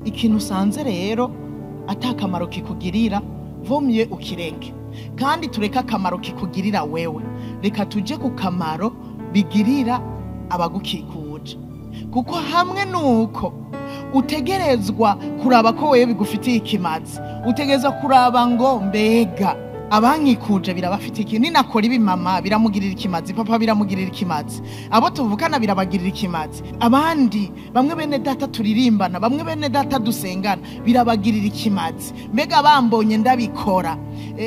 Ikintu usanze rero atakamaro kikugirira, vomye ukireke. Kandi tureke akamaro kikugirira wewe, reka tuje ku kamaro bigirira abagukikuje. Kuko hamwe nuko utegerezwa kuraba ko wewe bigufitiye ikimazi, utegerezwa kuraba ngo mbega abankikuje birabafitiye ikintu, ninakora ibi mama biramugirira ikimazi, papa biramugirira ikimazi, abo tuvukana birabagirira ikimazi, abandi bamwe bene data turirimbana, bamwe bene data dusengana birabagirira ikimazi, mbega bambonye ndabikora,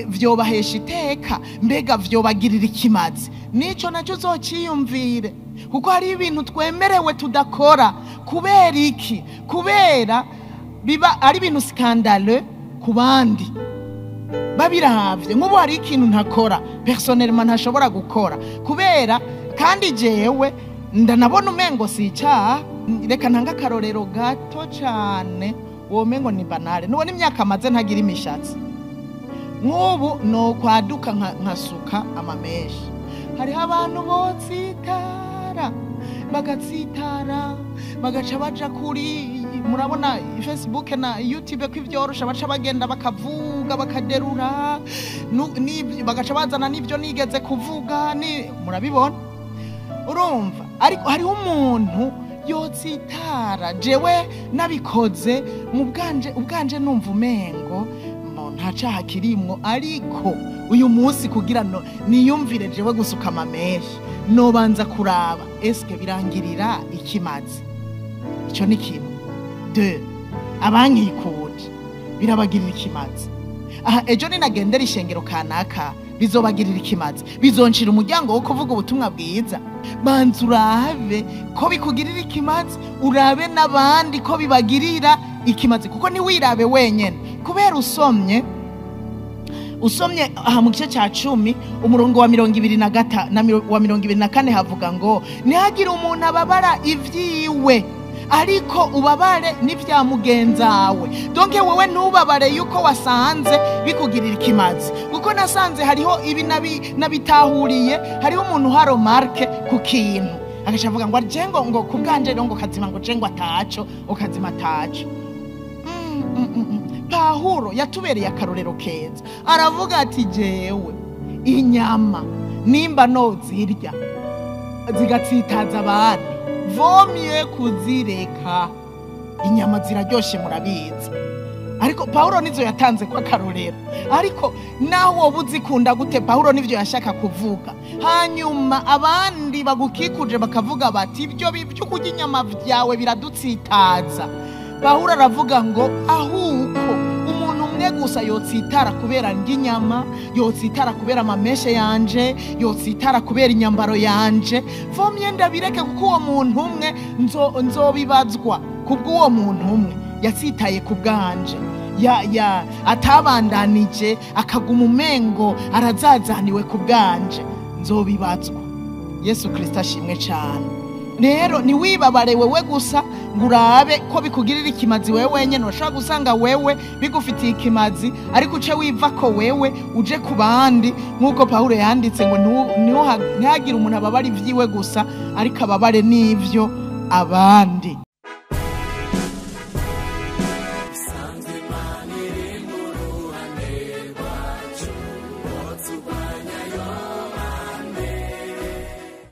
vyobahesha iteka, mbega vyobagirira ikimazi. Nico naco uzociyumvire, kuko hari ibintu twemerewe tudakora. Kubera iki? Kubera biba ari ibintu scandale ku bandi babiravye. Nk'ubu hari ikintu ntakora personnellement, ntashobora gukora kubera, kandi jewe ndanabona umengo si icaha. Reka ntanga akarorero gato cane, womengo ni banale. Nubona imyaka maze ntagira imishatsi, nk'ubu nokwaduka nkasuka amameshi, hariho abantu botsitara bagatsitara, bagaca baja kuri, murabona Facebook na YouTube ko ivyorosha, baca bagenda bakavuga bakaderura, bagaca bazana n'ivyo nigeze kuvuga, ni murabibona. Urumva, ariko hariho umuntu yotsitara, jewe nabikoze mu bwanje, ubwanje numva umengo nta caha kirimwo, ariko uyu munsi kugira no niyumvire jewe gusuka amameshi, nobanza kuraba eske birangirira ikimazi. Ico ni kimwe. De abankikuje birabagirira ikimazi. Aha ejo ninagendera ishengero kanaka bizobagirira ikimazi, bizoncira umuryango wo kuvuga ubutumwa bwiza. Banza urabe ko bikugirira ikimazi, urabe n'abandi ko bibagirira ikimazi, kuko ntiwirabe wenyene. Kubera usomye aha mu gice ca 10 umurongo wa 25 na wa 24 havuga ngo ntihagire umuntu ababara ivyiwe, ariko ubabare n'ivya mugenzawe. Donc wewe ntubabare yuko wasanze bikugirira ikimazi, kuko nasanze hariho ibi nabitahuriye, hariho umuntu haro marke ku kintu agaca avuga ngo jengo ngo kubwanje ngo kazima, ngo jengo ataco, ukazima ataco. Pawulo yatubereye akarorero keza, aravuga ati jewe inyama nimba nozirya zigatsitaza abandi, vomye kuzireka. Inyama ziraryoshe murabizi, ariko Pawulo nizo yatanze ko akarorero. Ariko naho wowe uzikunda gute, Pawulo nivyo yashaka kuvuga. Hanyuma abandi bagukikuje bakavuga bati ibyo byo kurya inyama vyawe biradutsitaza. Pawulo aravuga ngo ahuko umuntu umwe gusa yotsitara kubera nd'inyama, yotsitara kubera amameshe yanje, yotsitara kubera inyambaro yanje, vomye ndabireke, kuko uwo muntu umwe nzobibazwa kubw'uwo muntu umwe yatsitaye ku bwanje, ya atabandanije akaguma umengo arazazaniwe ku bwanje, nzobibazwa. Yesu Kristo ashimwe cyane. Rero ntiwibabare wewe gusa ngo urabe ko bikugirira ikimazi wewe wenyene. Urashobora gusanga wewe bigufitiye ikimazi, ariko uce wiva ko wewe uje ku bandi, nk'uko Pawulo yanditse ngo ntihagire umuntu ababara ivyiwe gusa, ariko ababare n'ivyo abandi.